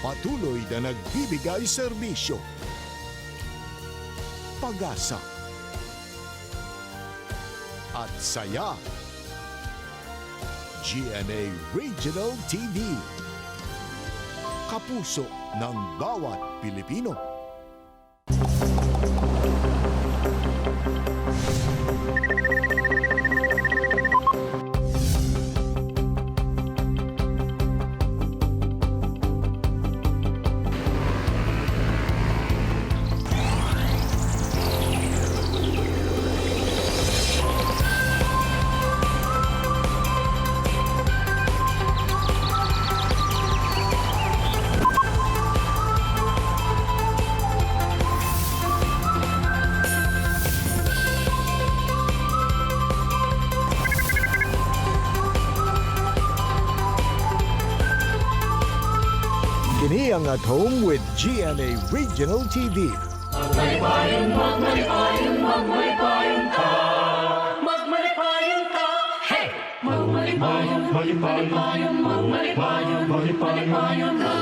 Patuloy na nagbibigay serbisyo, pag-asa, at saya. GMA Regional TV. Kapuso ng bawat Pilipino. Kini ang At Home with GMA Regional TV. Magmalipayon, magmalipayon, magmalipayon ka. Magmalipayon ka. Hey! Magmalipayon, magmalipayon, magmalipayon, magmalipayon ka.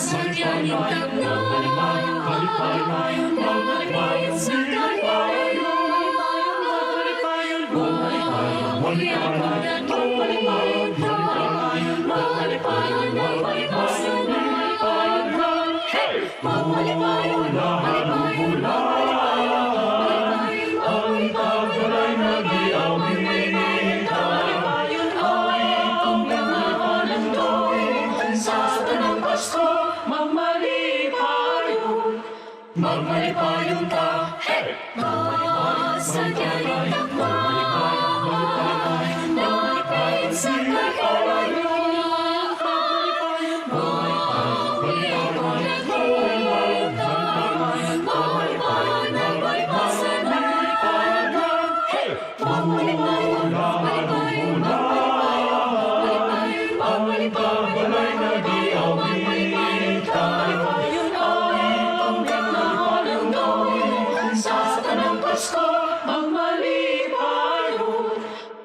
Sa tiyanin tatlo. Magmalipayon, magmalipayon, magmalipayon sa kalipayon. Magmalipayon, magmalipayon, magmalipayon, magmalipayon, magmalipayon, magmalipayon, magmalipayon ka. Hey! Magmalipayon, magmalipayon, magmalipayon, magmalipayon, magmalipayon, magmalipayon, sa tanang Pasko, magmalipayon, magmalipayon ka. Hey! Sa tiyaning takwa, magmalipayon sa kahirapan,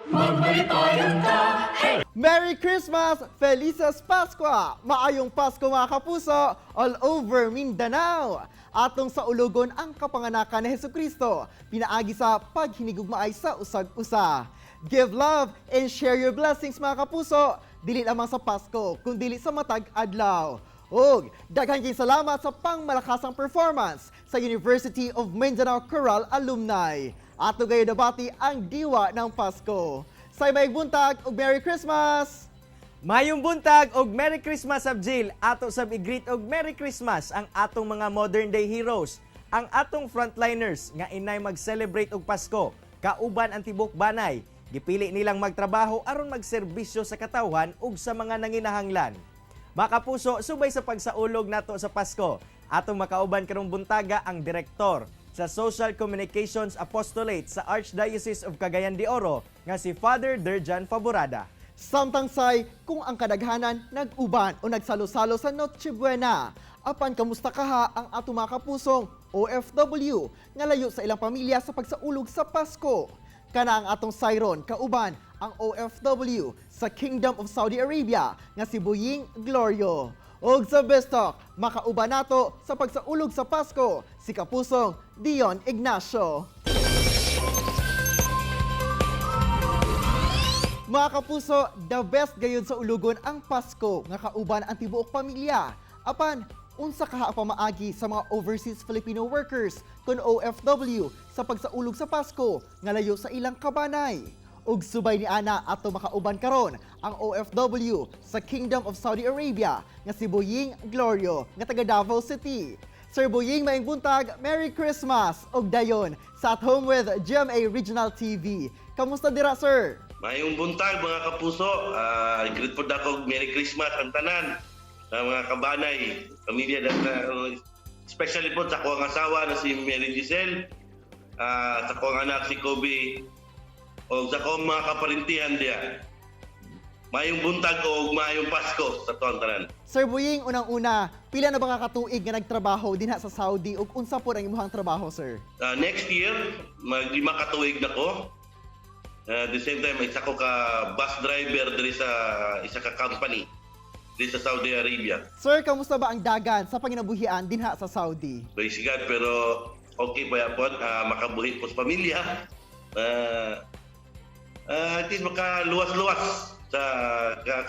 Magmalipayon ka! Hey! Merry Christmas! Felices Pascua! Maayong Pasko, mga kapuso, all over Mindanao! Atong sa ulogon ang kapanganakan ni Hesus Kristo, pinaagi sa paghinigugmaay sa usag-usa. Give love and share your blessings, mga kapuso, dili lamang sa Pasko, kundi sa matag adlaw. Ug daghan kayong salamat sa pangmalakasang performance sa University of Mindanao Choral Alumni. Ato gayon nabati ang diwa ng Pasko. Say may buntag ug Merry Christmas! Mayong buntag og Merry Christmas, Abjil. Ato sab i-greet og Merry Christmas ang atong mga modern day heroes, ang atong frontliners nga inay mag-celebrate og Pasko. Kauban ang tibok banay. Gipili nilang magtrabaho aron magserbisyo sa katawhan ug sa mga nanginahanglan. Makapuso, subay sa pagsaulog nato sa Pasko, atong makauban karong buntaga ang direktor sa Social Communications Apostolate sa Archdiocese of Cagayan de Oro nga si Father Derjan Faborada. Samtang say kung ang kadaghanan nag-uban o nagsalo-salo sa Noche Buena. Apan kamusta kaha ang ato mga kapusong OFW nga layo sa ilang pamilya sa pagsaulog sa Pasko? Kana ang atong sayron kauban ang OFW sa Kingdom of Saudi Arabia nga si Buying Glorio. Og sa Best Talk, makauban nato sa pagsaulog sa Pasko si kapusong Dion Ignacio. Mga kapuso, the best gayud sa ulugon ang Pasko nga kauban ang tibuok pamilya. Apan, unsa kaha ang pamaagi sa mga overseas Filipino workers kon OFW sa pagsaulog sa Pasko nga layo sa ilang kabanay? Ug subay ni ana, ato makauban karon ang OFW sa Kingdom of Saudi Arabia nga si Boying Glorio nga taga Davao City. Sir Boying, maayong buntag, Merry Christmas ug dayon sa At Home with GMA Regional TV. Kamusta dira, sir? Maayong buntag, mga kapuso. Greet po ako Merry Christmas ang tanan na mga kabanay, pamilya especially po sa akong asawa na si Mary Giselle, sa akong anak si Kobe, o sa akong mga kaparintihan diya. Maayong buntag o maayong Pasko sa tuwang tanan. Sir Buying, unang-una, pila na ba ka katuig nga nagtrabaho dinha sa Saudi ug unsa po ang imong trabaho, sir? Next year, maglima ka tuig na ko. At the same time, isa ko ka bus driver diri sa isa ka company. Diri sa Saudi Arabia. Sir, kamusta ba ang dagan sa panginabuhian dinha sa Saudi? Praise God, pero okay pa yapon, makabuhi po sa pamilya. At least makaluwas-luwas sa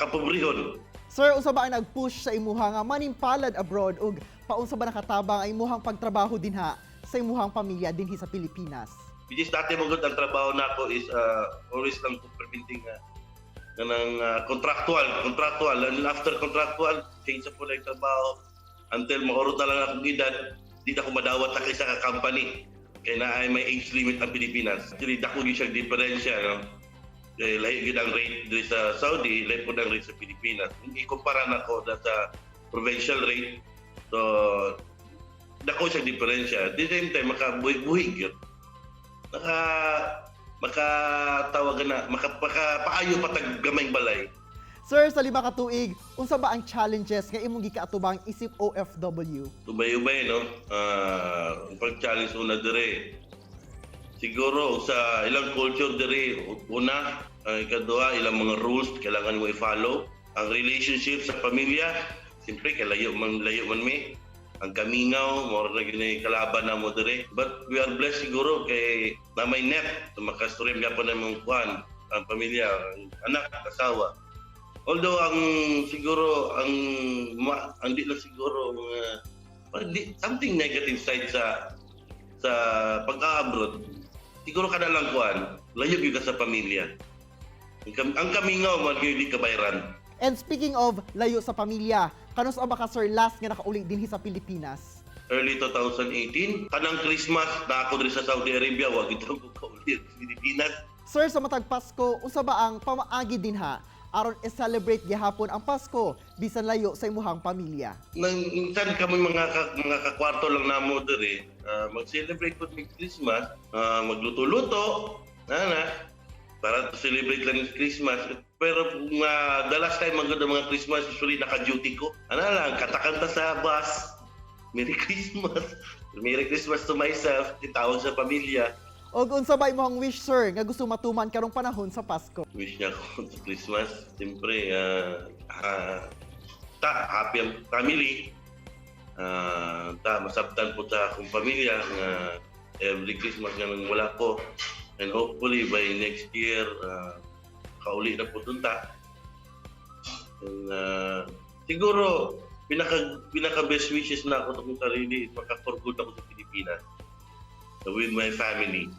kapobrehon. Sir, unsa ba ang nag-push sa imuha nga manimpalad abroad ug paunsa ba nakatabang ang imuhang pagtrabaho dinha sa imuhang pamilya dinhi sa Pilipinas? Which is dati mo gud ang trabaho nako is always lang ko preventing ng contractual, contractual. And after contractual, change sa po lang yung trabaho until maurot na lang akong edad, di na ako madawat sa isa ka company. Kaya na ay may age limit ang Pilipinas. Actually, dako gyud siyang diferensya, no? Kaya lahi gyud ang rate diri sa Saudi, lahi po ang rate sa Pilipinas. Kung ikumpara nako na sa provincial rate, so dako siyang diferensya. At the same time, makabuhi-buhi gyud. Makatawag na, makapaayo pa tag gamayng balay. Sir, sa 5 ka tuig, unsa ba ang challenges nga imong gikaatubang isip OFW? Ubay-ubay, no? Ang pag-challenge una dire. Siguro sa ilang culture dire, una, ang ikaduha, ilang mga rules kailangan mo i-follow. Ang relationship sa pamilya, siyempre kalayo man layo man mi. Ang kamingaw, mao na gyud kalaban na mo dire. But we are blessed siguro kay na may net, so makastorya gyapon na mong kuan, ang pamilya, ang anak, asawa. Although ang siguro ang di lang siguro mga parang di, something negative side sa pag-abroad, siguro kada lang kuan, layo gyud ka sa pamilya. Ang kamingaw man gyud di kabayran. And speaking of layo sa pamilya, kanus-a ba ka, sir, last nga nakauli dinhi sa Pilipinas? Early 2018, kanang Christmas na ako diri sa Saudi Arabia, wa gid ko kauli sa Pilipinas. Sir, sa matag Pasko, unsa ba ang pamaagi dinha aron i-celebrate gihapon ang Pasko bisan layo sa imuhang pamilya? Nang minsan kami mga kakwarto lang namo diri, mag-celebrate po mig Christmas, magluto-luto, na para to celebrate lang yung Christmas. Pero kung the last time magod ang mga Christmas, usually naka-duty ko. Ano lang, katakanta sa bus. Merry Christmas. Merry Christmas to myself. Itawag sa pamilya. Og unsa ba imong wish, sir, nga gusto matuman karong panahon sa Pasko? Wish niya ako sa Christmas. Siyempre, ta, happy ang family. Ta, masabtan po sa akong pamilya nga every Christmas nga nang wala ko. And hopefully by next year, kauli na po dun ta. And, siguro, pinaka best wishes na ako sa akong sarili is maka-for good ako sa Pilipinas. So, with my family.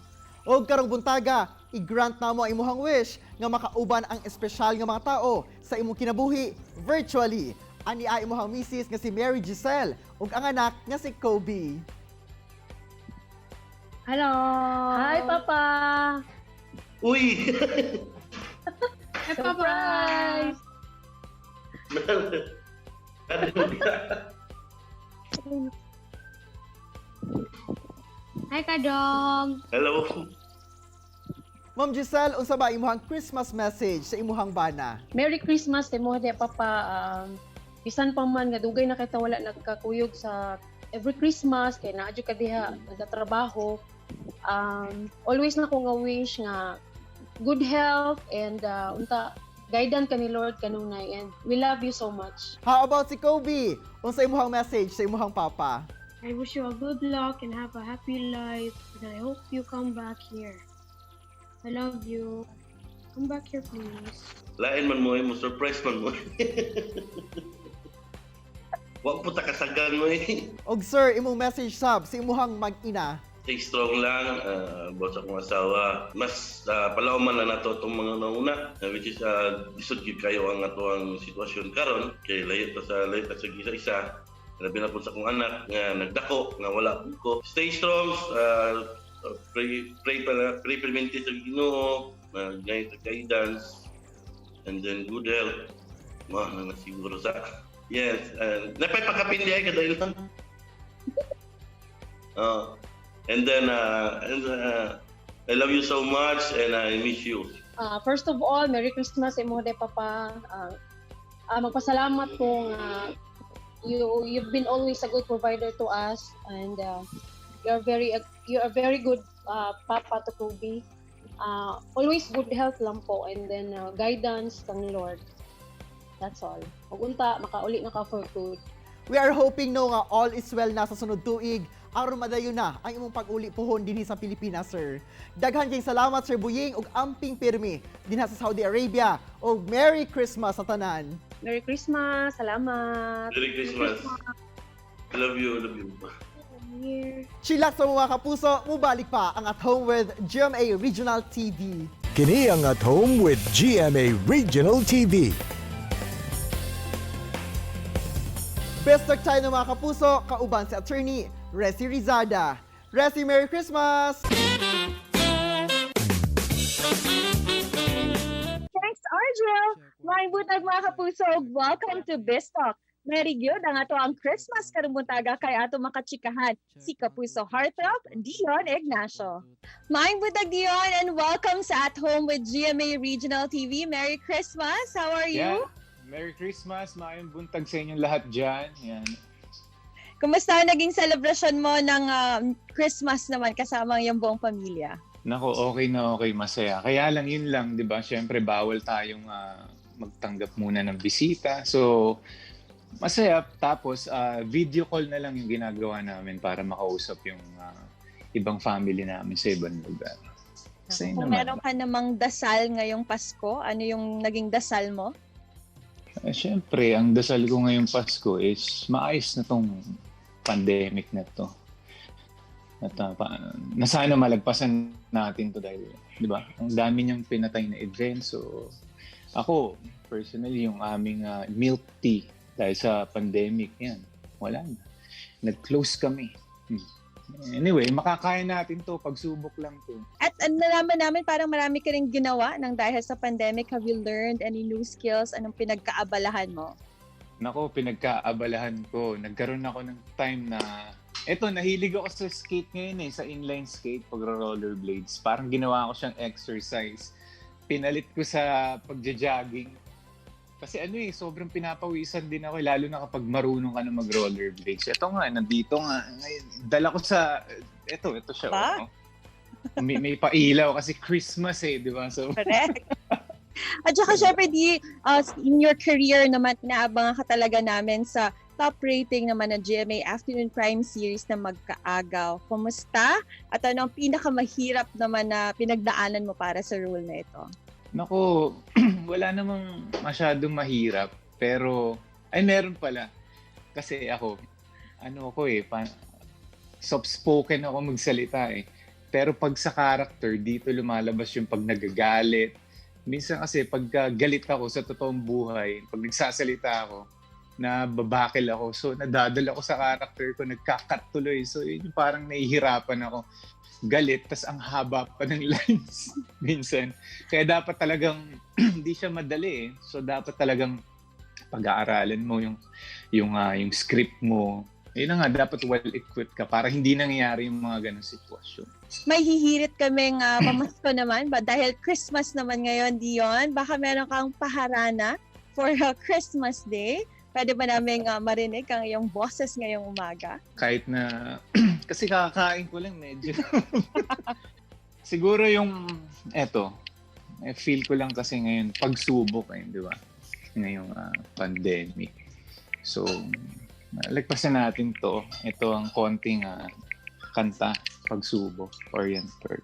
Og karong buntaga, i-grant namo ang imuhang wish nga makauban ang espesyal nga mga tao sa imong kinabuhi virtually. Ani ay imuhang misis nga si Mary Giselle ug ang anak nga si Kobe. Hello! Hi, Papa! Uy! Hi, Papa! Surprise! Ano ka? Hi, Kadong! Hello. Ma'am Giselle, unsa ba imuhang Christmas message sa imuhang bana? Merry Christmas imo de, Papa. Bisan pa man nga dugay na kita wala nagkakuyog sa every Christmas kay naa jud ka diha nagatrabaho. Always na ko nga wish nga good health and unta guidance ka ni Lord kanunay, and we love you so much. How about si Kobe? Unsa imuhang message sa imuhang papa? I wish you a good luck and have a happy life, and I hope you come back here. I love you. Come back here, please. Lain man mo eh, mo surprise man mo. Wa po ta kasagang mo eh. Og sir, imong message sab sa imuhang mag-ina? Stay strong lang, about sa akong asawa. Mas palauman na nato itong mga nauna, which is lisod gyud kayo ang ato ang sitwasyon karon kay layo ta sa isa-isa. Labi na po sa akong anak nga nagdako nga wala po ko. Stay strong, pray pray para pray permente sa Ginoo, na sa guidance and then good health. Mao na siguro sa. Yes, and napay pagkapindi ay kadahil lang. Oh. And then I love you so much and I miss you. First of all, Merry Christmas imo de, Papa. Magpasalamat ko nga you've been always a good provider to us and you are very good papa to Kobe. Always good health lang po and then guidance kang Lord. That's all. Ug unta makauli na ka for good. We are hoping no nga all is well na sa sunod tuig aron madayon na ang imong pag-uli pohon dinhi sa Pilipinas, sir. Daghan kayong salamat, Sir Buying, ug amping pirmi dinha sa Saudi Arabia, ug Merry Christmas sa tanan. Merry Christmas. Salamat. Merry Christmas. I love you, love you. Year. Chillax sa mga kapuso, mubalik pa ang At Home with GMA Regional TV. Kini ang At Home with GMA Regional TV. Best talk tayo ng mga kapuso, kauban si Attorney Resi Rizada. Resi, Merry Christmas! Thanks, Arjel! Maayong buntag, mga kapuso. Welcome to Bistalk. Merry gyud ang ato ang Christmas karong buntaga kay ato makachikahan si Kapuso Heartthrob Dion Ignacio. Maayong buntag, Dion, and welcome sa At Home with GMA Regional TV. Merry Christmas! How are you? Yeah. Merry Christmas, maayong buntag sa inyong lahat dyan. Yan. Kumusta ang naging celebration mo ng Christmas naman kasama ang iyong buong pamilya? Nako, okay na okay, masaya. Kaya lang yun lang, 'di ba? Syempre bawal tayong magtanggap muna ng bisita. So masaya, tapos video call na lang yung ginagawa namin para makausap yung ibang family namin sa ibang lugar. Masaya Kung naman. meron ka namang dasal ngayong Pasko, ano yung naging dasal mo? Eh, syempre, ang dasal ko ngayong Pasko is maayos na tong pandemic na to. At na sana malagpasan natin to dahil, di ba, ang dami niyang pinatay na event. So, ako, personally, yung aming milk tea dahil sa pandemic, yan, wala na. Nag-close kami. Anyway, makakaya natin to. Pagsubok lang to. At nalaman namin parang marami ka rin ginawa ng dahil sa pandemic. Have you learned any new skills? Anong pinagkaabalahan mo? Nako, pinagkaabalahan ko. Nagkaroon ako ng time na... Eto, nahilig ako sa skate ngayon eh, sa inline skate, pagro-rollerblades. Parang ginawa ko siyang exercise. Pinalit ko sa pagja-jogging. Kasi ano eh, sobrang pinapawisan din ako, eh, lalo na kapag marunong ka na mag-rollerblades. Ito nga, nandito nga. Ngayon, dala ko sa... Ito siya. Ba? Oh. May pailaw kasi Christmas eh, di ba? So, Correct. At saka syempre, di, in your career naman, inaabangan ka talaga namin sa top rating naman ng GMA Afternoon Prime Series na Magkaagaw. Kumusta? At ano ang pinakamahirap naman na pinagdaanan mo para sa role na ito? Nako, wala namang masyadong mahirap. Pero, ay meron pala. Kasi ako, ano ako eh, soft-spoken ako magsalita eh. Pero pag sa character, dito lumalabas yung pag nagagalit. Minsan kasi pagka galit ako sa totoong buhay, pag nagsasalita ako, nababakil ako. So nadadala ako sa character ko, nagkakat tuloy. So yun yung parang nahihirapan ako. Galit, tas ang haba pa ng lines minsan. Kaya dapat talagang, hindi siya madali eh. So dapat talagang pag-aaralan mo yung script mo. Yun na nga, dapat well-equipped ka para hindi nangyayari yung mga ganong sitwasyon. May hihirit kaming pamasko naman ba? Dahil Christmas naman ngayon, Dion. Baka meron kang paharana for Christmas Day. Pwede ba namin marinig ang iyong boses ngayong umaga? Kahit na, kasi kakakain ko lang medyo. Siguro yung, eto, eh, feel ko lang kasi ngayon, pagsubok eh, di ba? Ngayong pandemic. So, lagpasan natin to. Ito ang konting kanta, Pagsubok, Orient Pearl.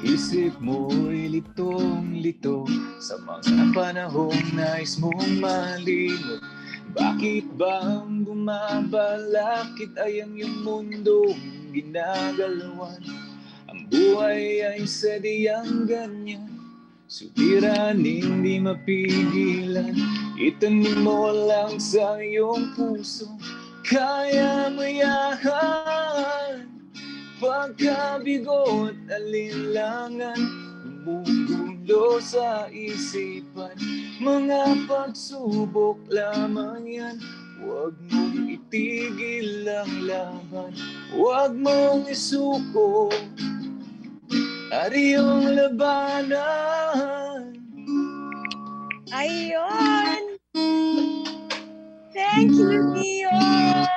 Isip mo'y litong-lito sa mga panahong nais mong malimot. Bakit ba ang bumabalakit ay ang iyong mundong ginagalawan? Ang buhay ay sadyang ganyan, suliranin di mapigilan. Itanim mo lang sa iyong puso, kaya mo yan. Pagkabigot, alinlangan, gumugulo sa isipan. Mga pagsubok lamang yan, huwag mong itigil ang laban. Huwag mong isuko, ariyong labanan. Ayun! Thank you, Dion!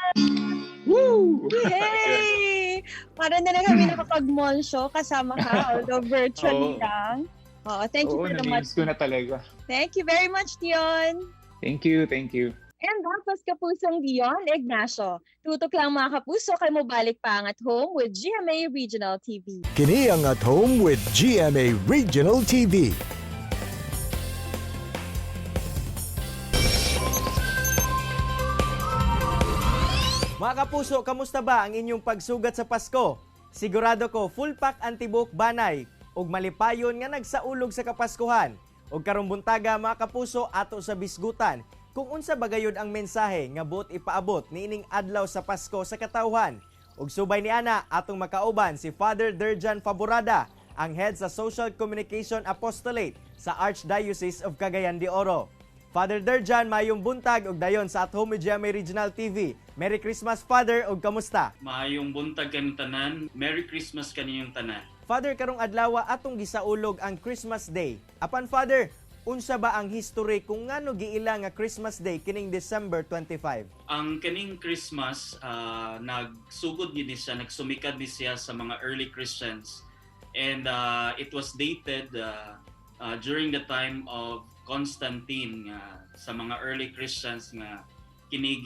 Woo! Yay! Para na lang kami nakapag-mall show kasama ka, although virtually Oo. lang. Oo, thank you Oo, for the much. na-miss ko na talaga. Thank you very much, Dion. Thank you, thank you. And that was Kapusong Dion Ignacio. Tutok lang, mga kapuso, kay mobalik pa ang At Home with GMA Regional TV. Kini ang At Home with GMA Regional TV. Mga kapuso, kamusta ba ang inyong pagsugat sa Pasko? Sigurado ko full pack ang tibok banay ug malipayon nga nagsaulog sa Kapaskuhan. Ug karong buntaga, mga kapuso, ato sa bisgutan kung unsa ba gayud ang mensahe nga buot ipaabot niining adlaw sa Pasko sa katawhan. Ug subay ni ana atong makauban si Father Derjan Faborada, ang head sa Social Communication Apostolate sa Archdiocese of Cagayan de Oro. Father Derjan, mayong buntag ug dayon sa At Home with GMA Regional TV. Merry Christmas, Father, ug kamusta? Maayong buntag kaninyong tanan. Merry Christmas kaninyong tanan. Father, karong adlaw atong gisaulog ang Christmas Day. Apan Father, unsa ba ang history kung ngano giila nga Christmas Day kining December 25? Ang kaning Christmas, nagsugod gid ni siya, nagsumikad ni siya sa mga early Christians. And it was dated during the time of Constantine nga sa mga early Christians nga kini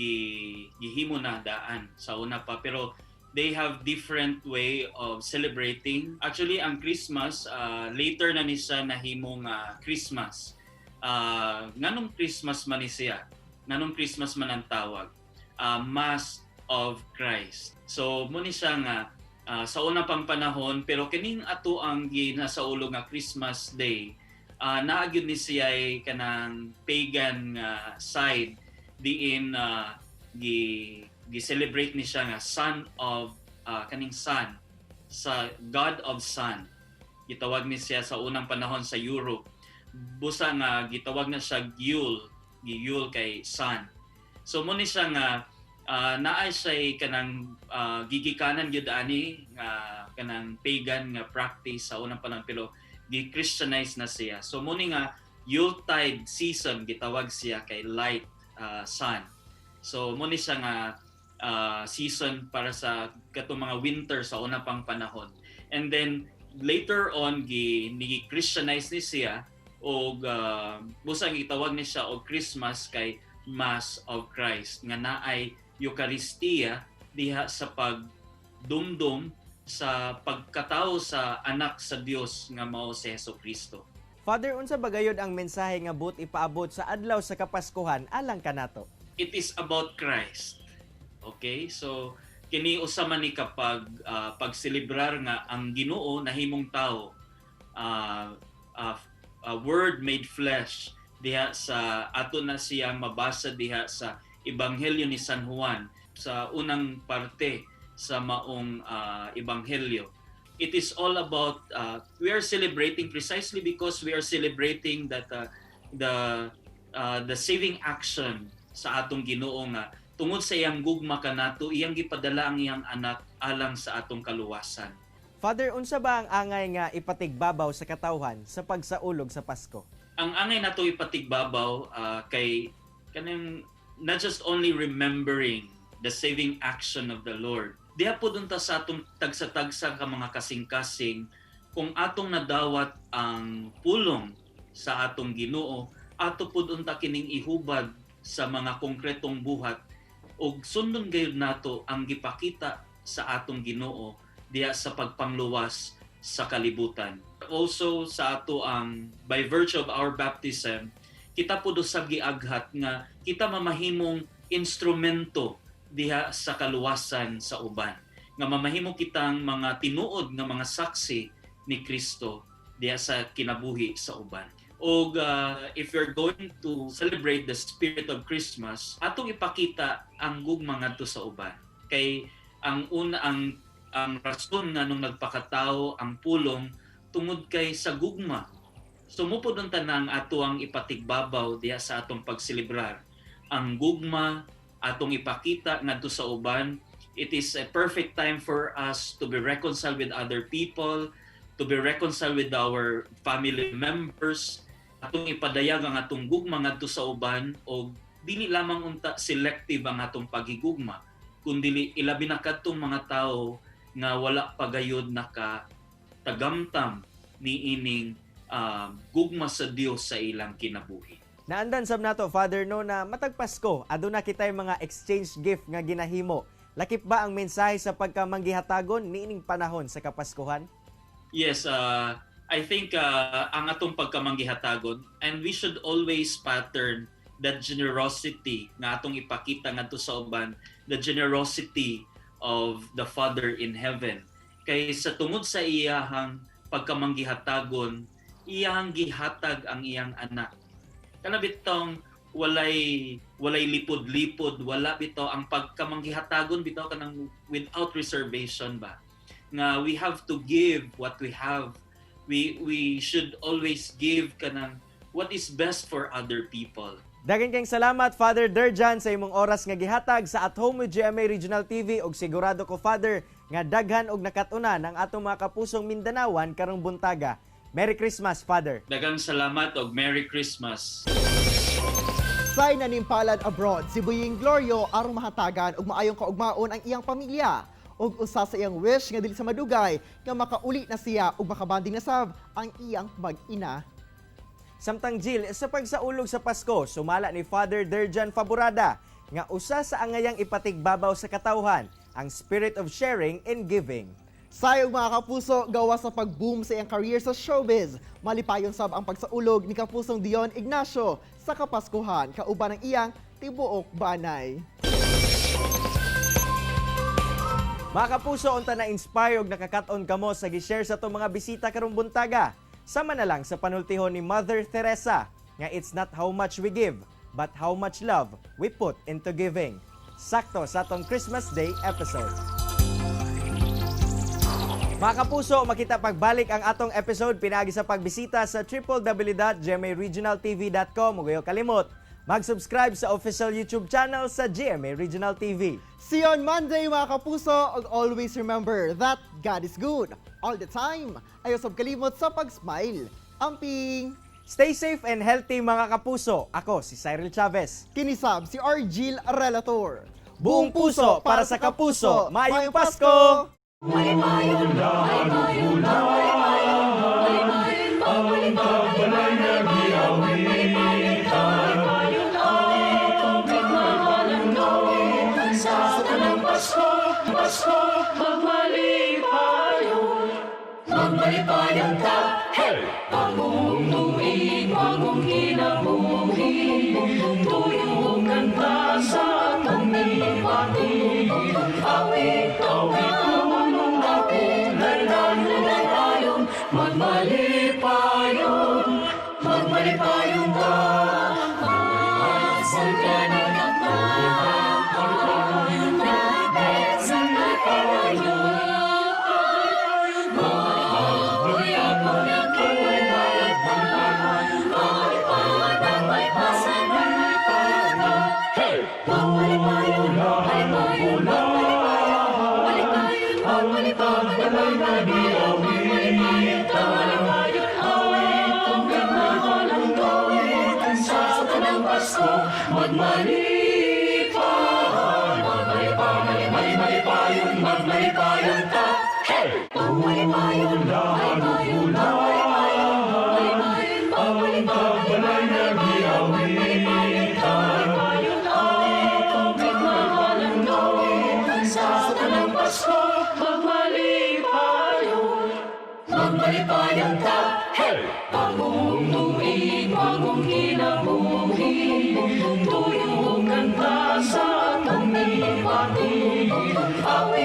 gihimo na daan sa una pa, pero they have different way of celebrating. Actually, ang Christmas, later na ni siya nahimo nga Christmas. Nganong Christmas man ni siya? Nganong Christmas man ang tawag? Mass of Christ. So mo ni siya nga sa una pang panahon, pero kining ato ang ginasaulo nga Christmas Day, naa gyud ni siya ay kanang pagan nga side diin gi gi-celebrate ni siya nga son of kaning sun, sa God of Sun. Gitawag ni siya sa unang panahon sa Europe. Busa nga gitawag na siya Yule, gi-Yule kay sun. So mo ni siya nga naa siya kanang gigikanan gyud ani nga kanang pagan nga practice sa unang panahon, pero gi-Christianize na siya. So mo ni nga Yuletide season gitawag siya kay light sun. So mo ni siya nga season para sa katong mga winter sa una pang panahon. And then later on gi ni-Christianize ni siya og busa gitawag ni siya og Christmas kay Mass of Christ nga naay Eucharistia diha sa pagdumdum sa pagkatao sa anak sa Dios nga mao si Hesus Kristo. Father, unsa ba gayud ang mensahe nga buot ipaabot sa adlaw sa Kapaskuhan alang kanato? It is about Christ. Okay? So kini usa man ni kapag pagselebrar nga ang Ginoo nahimong tao, word made flesh diha sa ato na siya mabasa diha sa Ebanghelyo ni San Juan sa unang parte sa maong ebanghelyo. It is all about we are celebrating precisely because we are celebrating that the saving action sa atong Ginoo nga tungod sa iyang gugma kanato, iyang gipadala ang iyang anak alang sa atong kaluwasan. Father, unsa ba ang angay nga ipatigbabaw sa katawhan sa pagsaulog sa Pasko? Ang angay nato ipatigbabaw kay kanang not just only remembering the saving action of the Lord. Diha po dun ta sa atong tagsa-tagsa ka mga kasing-kasing, kung atong nadawat ang pulong sa atong Ginoo, ato pud unta kining ihubad sa mga konkretong buhat ug sundon gayud nato ang gipakita sa atong Ginoo diha sa pagpangluwas sa kalibutan. Also sa ato ang by virtue of our baptism, kita pud usab giaghat nga kita mamahimong instrumento diha sa kaluwasan sa uban. Nga mamahimo kitang mga tinuod nga mga saksi ni Kristo diha sa kinabuhi sa uban. Og if you're going to celebrate the spirit of Christmas, atong ipakita ang gugma ngadto sa uban. Kay ang una ang rason nga nung nagpakatao ang pulong tungod kay sa gugma. So mo pud ang tanang ato ang ipatigbabaw diha sa atong pagselebrar. Ang gugma atong ipakita ngadto sa uban. It is a perfect time for us to be reconciled with other people, to be reconciled with our family members. Atong ipadayag ang atong gugma ngadto sa uban og dili lamang unta selective ang atong pagigugma, kundi ilabi na kadtong mga tawo nga wala pa gayud naka tagamtam niining gugma sa Dios sa ilang kinabuhi. Naandan sab nato, Father, no, na matag Pasko aduna kitay mga exchange gift nga ginahimo. Lakip ba ang mensahe sa pagkamanggihatagon niining panahon sa Kapaskuhan? Yes, I think ang atong pagkamanggihatagon, and we should always pattern that generosity nga atong ipakita ngadto sa uban, the generosity of the Father in heaven. Kay sa tungod sa iyahang pagkamanggihatagon, iyahang gihatag ang iyang anak. Kana bitong walay lipod-lipod, wala bitaw ang pagkamanggihatagon bitaw kanang without reservation ba. Nga we have to give what we have. We should always give kanang what is best for other people. Daghang kayong salamat, Father Derjan, sa imong oras nga gihatag sa At Home with GMA Regional TV, og sigurado ko, Father, nga daghan og nakat-unan ang atong mga kapusong Mindanawan karong buntaga. Merry Christmas, Father. Daghang salamat og Merry Christmas. Say nanimpalad abroad si Buying Glorio aron mahatagan og maayong kaugmaon ang iyang pamilya. Ug usa sa iyang wish nga dili sa madugay nga makauli na siya ug makabanding na sab ang iyang mag-ina. Samtang Jill, sa pagsaulog sa Pasko, sumala ni Father Derjan Faborada nga usa sa angayang ipatigbabaw sa katawhan ang spirit of sharing and giving. Sayong mga kapuso, gawa sa pag-boom sa iyang career sa showbiz. Malipayon sab ang pagsaulog ni Kapusong Dion Ignacio sa Kapaskuhan kauban ng iyang tibuok banay. Mga kapuso, unta na inspire og nakakat-on kamo sa gi-share sa atong mga bisita karong buntaga. Sama na lang sa panultihon ni Mother Teresa nga it's not how much we give, but how much love we put into giving. Sakto sa atong Christmas Day episode. Mga kapuso, makita pagbalik ang atong episode pinaagi sa pagbisita sa www.gmaregionaltv.com. Ug ayaw kalimot, mag-subscribe sa official YouTube channel sa GMA Regional TV. See you on Monday, mga kapuso, ug always remember that God is good all the time. Ayaw sab kalimot sa pag-smile. Amping! Stay safe and healthy, mga kapuso. Ako si Cyril Chavez. Kini sab si Argil Relator. Buong puso para sa kapuso. Maayong Pasko! Malipayon, malipayon, malipayon, malipayon, malipayon, malipayon, malipayon, atong migmahalan gawin sa tanang Pasko, Pasko, magmalipayon, magmalipayon ta, hey! Bagong tuig, bagong kinabuhi, tuyong kanta sa atong gibati, awit, awit, awit, nagdayon, magmalipayon, magmalipayon ta. Sa kanagakman, napit sa kalayo. Mabuya ko na Magmalipayon, malipayon, magmalipayon, malipayon, magmalipayon, malipayon, magmalipayon, malipayon, awit, ang kamahalang gawin sa tanang Pasko, magmalipayon, magmalipayon, magmalipayon, magmalipayon ta. Hey! Magmalipayon, malipayon, magmalipayon, malipayon, magmalipayon, magmalipayon, magmalipayon, malipayon, awit, ang migmahalang gawin sa tanang Pasko, magmalipayon, magmalipayon ta. Hey! Bagong tuig, bagong kinabuhi, tuyong kanta sa atong gibati, awit.